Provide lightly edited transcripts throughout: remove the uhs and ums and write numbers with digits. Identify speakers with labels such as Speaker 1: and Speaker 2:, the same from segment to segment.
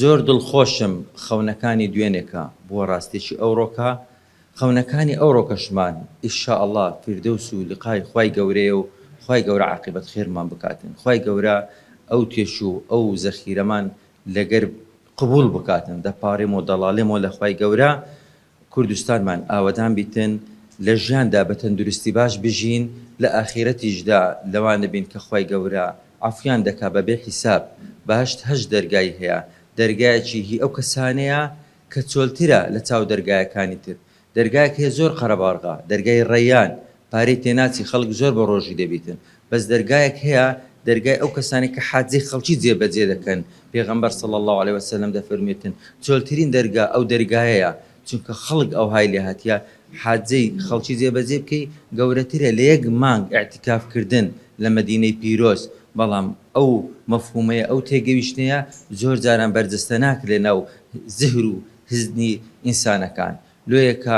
Speaker 1: زۆر دڵخۆشم خەونەکانی دوێنێکە بووە ڕاستیەکی ئەوڕۆکە، خەونەکانی ئەوڕۆکەشمان ان شاء اللە فیردەوس و لقای خوای گەورەیە و خوای گەورە عاقیبەت خێرمان بکاتن خوای گەورە ئەو تێچوو ئەو زەخیرەمان لەگەر قبوڵ بکاتن دەپاڕێمەوە دەڵالێمەوە لە خوای گەورە کوردستانمان ئاوەدان بیتن لە ژیاندا بە تەندروستی باش بژین لە ئاخیرەتیشدا لەوانە بین کە خوای گەورە عەفویان دەکا بە بێ حیساب بەهەشت هەشت دەرگای هەیە دەرگایەکی هی ئەو کەسانەیە کە چۆلترە لە چاو دەرگایەکانی تر دەرگایەک هەیە زۆر قەرەباڵغە دەرگای ڕەیان پارەی تێناچی خەڵک زۆر بە ڕۆژی دەبیتن بەس دەرگایەک هەیە دەرگای ئەو کەسانەی کە حاجەی خەڵکی جێ بەجێ دەکەن پێغەمبەر صلی اللە علیە وسلم دەفەرموێتن چۆلترین دەرگا ئەو دەرگایەیە چونکە خەڵک ئەوهای لێ هاتیە حاجەی خەڵکی جێ بەجێ بکەی گەورەترە لە یەک مانگ ئیعتیکاف کردن لە مەدینەی پیرۆز بەڵام ئەو مەفهومەیە ئەو تێگەویشتنەیە زۆر جاران بەرجەستە ناکرێ ناو زهر و هزنی ئینسانەکان لۆیە کە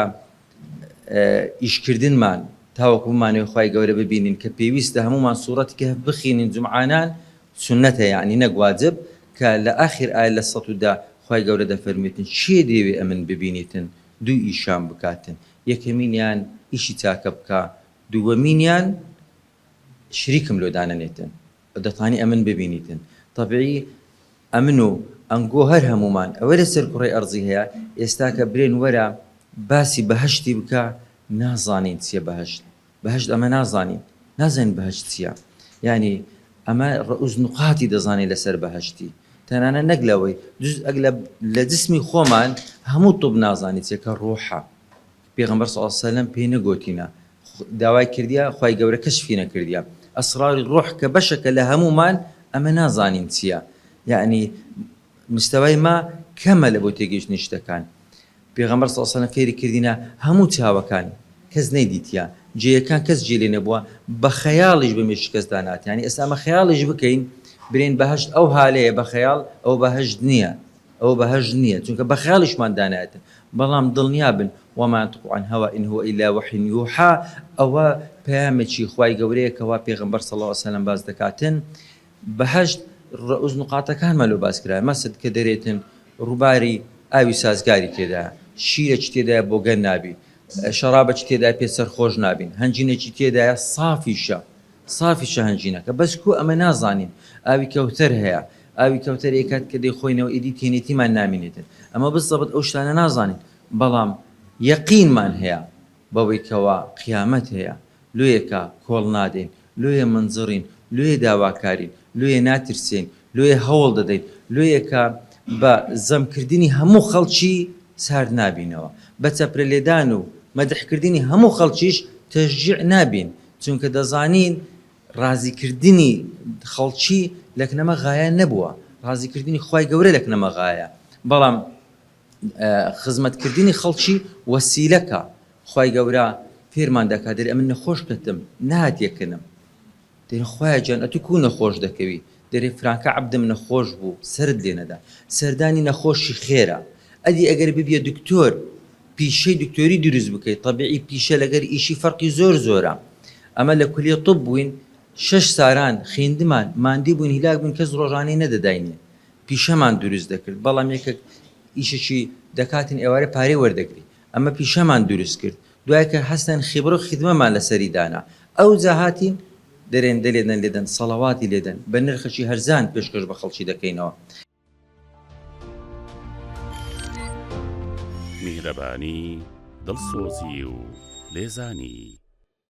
Speaker 1: ئیشکردنمان تاوەکو بمانەوێ خوای گەورە ببینین کە پێویستە هەموومان سوڕەتی کەهف بخینین جومعانان سوننەتە یەعنی نەک واجب کە لە ئاخیر ئایە لە 110 خوای گەورە دەفەرموێتن کێ دەیەوێ ئەمن ببینیتن دوو ئیشان بکاتن یەکەمینیان ئیشی چاکە بکا دووەمینیان شریکم لۆ دانەنێتن دەتانی ئەمن ببینیتن تەبعی ئەمن و ئەنگۆ هەر هەموومان ئەوەی لەسەر کوڕەی ئەرزی هەیە ئێستاکە برێن وەرە باسی بەهەشتی بکە نازانین چیە بەهەشت بەهەشت ئەمە نازانین نازانین بەهەشت چیە یانی ئەمە ڕئوس نقاتی دەزانین لەسەر بەهەشتی تەنانە نەک لەوەی جزئەک لە لە جسمی خۆمان هەموو طب نازانی چیە کە ڕۆحە پێغەمبەر صلی اللە علیە وسلم پێی نەگۆتینە داوای کردیە خوای گەورە کەشفی نەکردیە ئەسراری ڕۆح کە بەشەکە لە هەموومان ئەمە نازانین چیە یەعنی مستەوای ما کەمە لە بۆ تێگەیشتنی شتەکان پێغەمبەر صلی اللە علیە وسلم فێری کردینە هەموو چاوەکان کەس نەیدیتیە جێیەکان کەس جێ لێ نەبووە بە خەیاڵیش بە مێشکی کەس دانات یعنی ئێستا ئەمە خەیاڵیش بکەین برێن بەهەشت ئەو هالەیە بە خەیاڵ ئەو بەهەشت نییە ئەوە بەهەشت نییە چونکە بە خەیاڵیشمان دانایەتن بەڵام دڵنیابن وما ينطق عن هوى إن هو إلا وحی يوحى ئەوە پەیامێکی خوای گەورەیە کەوا پێغەمبەر صلی اللە علیە وسلم باس دەکاتن بەهەشت ڕەئوس نوقاتەکانمان لۆ باس کرا مەسد کە دەرێتن ڕووباری ئاوی سازگاری تێدایە شیرەکی تێدایە بۆگەن نابی شەڕابەکی تێدایە پێ سەرخۆش نابین هەنجینێکی تێدایە سافیشە سافیشە هەنجینەکە بەس کو ئەمە نازانین ئاوی کەوتەر هەیە ئاوی کەوتەر ئێکات کە دەیخۆینەوە ئیدی تێنێتیمان نامینێتن ئەمە بزەبت ئەو شتانە نازانین بەڵام یەقینمان هەیە بەوەی کەوا قیامەت هەیە لۆیەکە کۆڵ نادەین لۆیە منزڕین لۆیە داواکارین لۆیە ناترسێین لۆیە هەوڵ دەدەین لۆیەکە بە زەم کردنی هەموو خەڵکی سارد نابینەوە بە چەپرە لێدان و مەدح کردنی هەموو خەڵکیش تەشجیع نابین چونکە دەزانین ڕازی کردنی خەڵکی لەکنەمە غایە نەبووە ڕازی کردنی خوای گەورە لەکنەمە غایە بەڵام خزمەت کردنی خەڵکی وەسیلەکە خوای گەورە فێرمان دەکات دەرێ ئەمن نەخۆش کەتم نهاتیە کنم دەرێ خوایە گیان ئەتو کو نەخۆش دەکەوی دەرێ فرانکە عەبدم نەخۆش بوو سەرت لێ نەدا سەردانی نەخۆشی خێرە ئەدی ئەگەر ببیە دکتۆر پیشەی دکتۆری دروست بکەی تەبیعی پیشە لەگەر ئیشی فەرقی زۆر زۆرە ئەمە لە کولیە طب بووین شەش ساران خیندمان ماندی بووین هیلاک بووین کەس ڕۆژانەی نەدەداینێ پیشەمان دروست دەکرد بەڵام یەکێک ئیشێکی دەکاتن ئێوارێ پارەی وەردەگری ئەمە پیشەمان دروست کرد دوای کە هەستان خیبرە و خیدمەمان لەسەری دانا ئەوجا هاتین دەرێن دەلێدەن لێدەن سەڵەواتی لێدەن بە نرخەکی هەرزان پێشکەش بە خەڵکی دەکەینەوە.
Speaker 2: میهرەبانی، دڵسۆزی و لێزانی.